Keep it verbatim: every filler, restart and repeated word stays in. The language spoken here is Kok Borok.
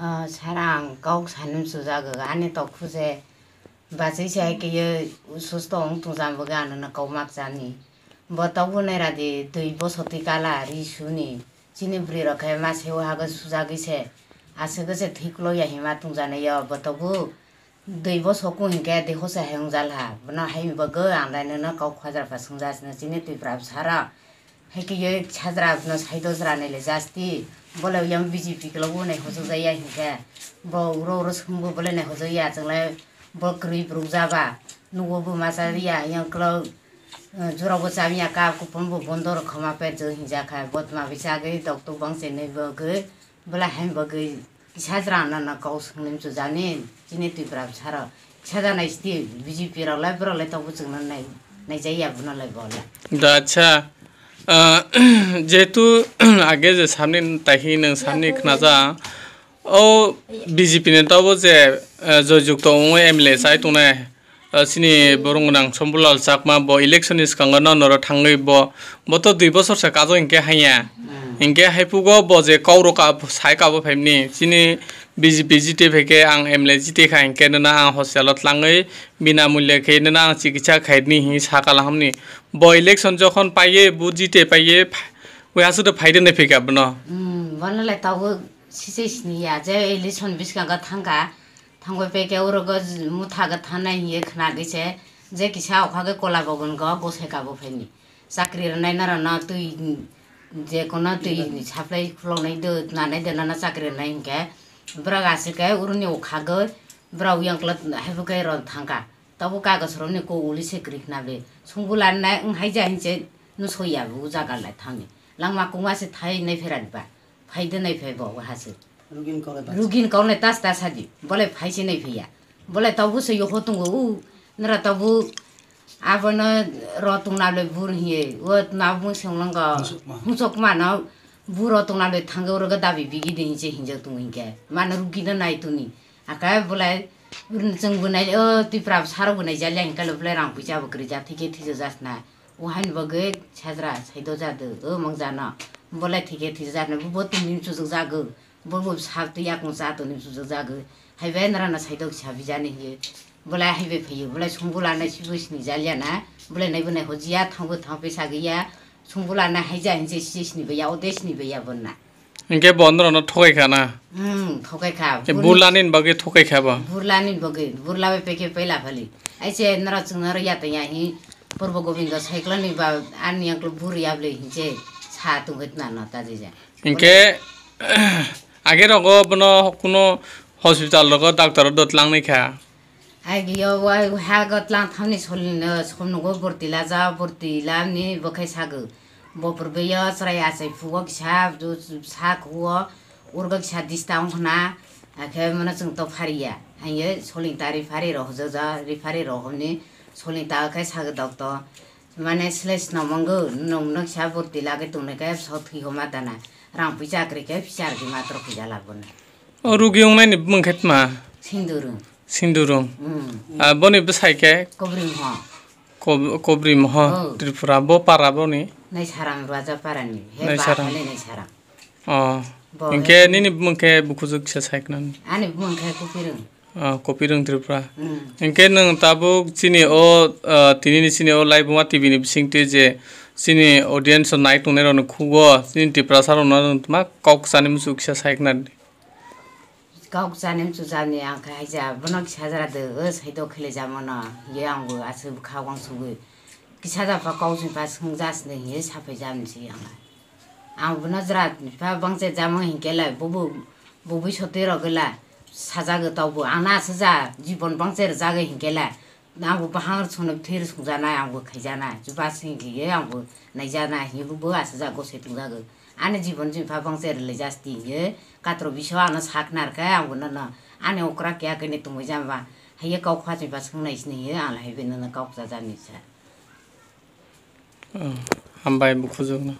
Ah, sir, ang kok sanwi muchungjago, ani tokhu se bachai se hai khe ye susto wng tongsa, ang bagwi ano no kok mak chani. Bo tabuk nai radi dui bosor twi kala ri suni. Chini bwrwi rok khe ma se o hago sujagwi se. Aswk se thwi kwlwi ya hima tongjanai yo bo tabuk. Dui bosor kung hinkhe deho se hai wngjalha. Bono hai bagwi ang dai nono kok khajra pa swngjasino chini Tripura bwsarok. Hai khe ye sajra no saido jra nai le jasti. Bole yang B J P klo bo nai hojok jaya hinkhe. Bo uro uro sumbo bole nai hojok ya chwnglai bo kwrwi bruk jaba. Nugo bo masa ya yang klo, eh, jora bo cham ya ka kupon bo bondo ro khama pe jo hinja kha. Bo tma bisa gwi dok tok bang se nai bo gwi. Bole hai bagwi kisa jra no no kok swngnai muchungjakni chini Tripura bwsarok. Kisa janai siti B J P rok lai borok lai tabuk chwngno nai, naijak ya bono lai bo lai. Da, acha. Ah, jehetu age je samni tahi nwng samni khnaja, o B J P ni tabuk je, eh, joyjukto wngwi M L A chai tongnai. Ah, chini borong gwnang Sombulal Chakma bo election ni swkango no noro thangwi bo, bo to dui bosor se kajak hinkhe hanya. Hinkhe haipugo bo je kok rok ka-, sai kabo phaimni chini B J P jite phaikhe ang M L A jite kha hinkhe nana ang hostel o tlangwi binamulya khe nana ang chikitsa khaidi hinwi sa kalahamni. Bo election jokhon paiye bo jite paiye pha-, ui aswk de phaide nai phika bono. Hmm, bono le tabuk sise sini ya je election bwskango thangkha. Thangwi peke orogo motha gotha nai hiye khna gwi se je kisa okha gwi kola bogon go gosai kabo phaini. Chakri rwnai norok no twi je kono twi supply khuloknai do nanai de nono chakri rwnai hinkhe borok aswk khe oroni okha gwi borok yang kla haibo khe rw thangkha. Tabuk kagos rokni kok uli se kwrwi khna bwi sungbu lanai wng hai ja hinse nw soi ya bo o jaga lai thangni langma kungma se thai nai pherani ba. Phai de nai phai bo, o ha se. Rugin kok le bachai. Rugin kok le tas tas hadi. Bole phai se nai phai ya. Bole tabu se yoho tongo u. Nara tabu abono ro tongna le bur hiye. O na bung se nang go. Hungsokma. Hungsokma no buro tongna le thango ro ga dabi bigi de hinse hinjak tongo hinke. Mano rugin no nai toni. Aka bole chwng bo nai o Tripura bwsarok bo nai jali hinke le bole rang puisa bo kwrwi ja thike thisa jasna. O haini bagwi sajra saido jadu, o mangja no. Bolai thike thisa jadu, bo tini muchujak jago. Bo bo sab twi yakung cha toni muchujak jago. Haibai nara no saido kisa bijani hiye. Bolai haibai phaiyo, bolai sungbu lanai sibu sini jalia na. Bolai naibo nai hojiya, thango thang pesa gwiya. Sungbu lanai haija hinse sini baiya, o de sini baiya bonna. Hinkhe bo norokno thokai kha na? Hmm, thokai kha. E, burlani ni bagwi thokai kha bo? Burlani ni bagwi, burla bai peke pela phali. Aise norok chwng norok ya tanya hi, Purbo Gobindo cycle ni ba ani yang bur ya bwle hinse sa tongwi tna no ta jija. Hinkhe age rogo bono kuno hospital rogo doctor o dot langnai kha. Agi yo wa ha go tlang thamni solino somnugo borti la ja, borti la ni bo khai sago. Bo purbe yo chwrai achai phugo kisa ju-, ju-, sa khuo urgo kisa dista wng khna. Akhe mano chwng to phariya. Haiye soling ta ri phari ro hojo ja, ri phari ro homni soling ta khai sago doctor. Mane sle sno mongo nong nok sa borti lage tongnai khe so thwi homa dana. Rang puisa kwrwi khe phisa rwgwi matro khuja labono. O rugi wngnai ni bumung khe tma? Sindurung. Sindurung. Hmm. Ah, boni bwsai khe? Kobrim ho. Kob-, Kobrim ho, oh. Tripura, bo para boni? Naisaram Raja para ni. He Naisaram. Ba hale Naisaram. Oh. Bo hinkhe he nini bumung khe bukhujwk kisa sai khna ni? Ani bumung khe Kupirung. Ah, Kopirung Tripura. Hmm. Hinkhe nwng tabuk chini o, ah, tini ni chini o Laibuma T V ni bisingtwi je chini audience o nai tongnai rokni khugo chini Tiprasa rokno nwng tma kok sani muchuk kisa sai khna di. Kok sani muchuk jani ang khe haija bono kisa jara de o saido khele jamano ye ang bo aswk bwkha wangsugwi kisa japha kok singpha swngjasni hiye saphai jamni se ang. Ang bono jwra pha bangse jamo hinkhe le, bubu, bubui sotwi rogwi le sajago tokbo. Ang na aswk ja jibon bangse rwjagwi hinkhe le, ang bo bahang rwsongno thwi rwsongjanai, ang bo khaijanai. Chubachu hinkhe ang bo naijanai hinwi bo aswk ja gosoi tongjago. Ani jibon jini pha bangse rwlaijasti hinwi katro biso ano sakna rwkhe ang bo nono ani okra keha khe tongwi jamba. Haiya kok khaching pha swngnai sini hinwi ang lahai bai nono kok chajakni sa. Oh, hambai bukhujukno.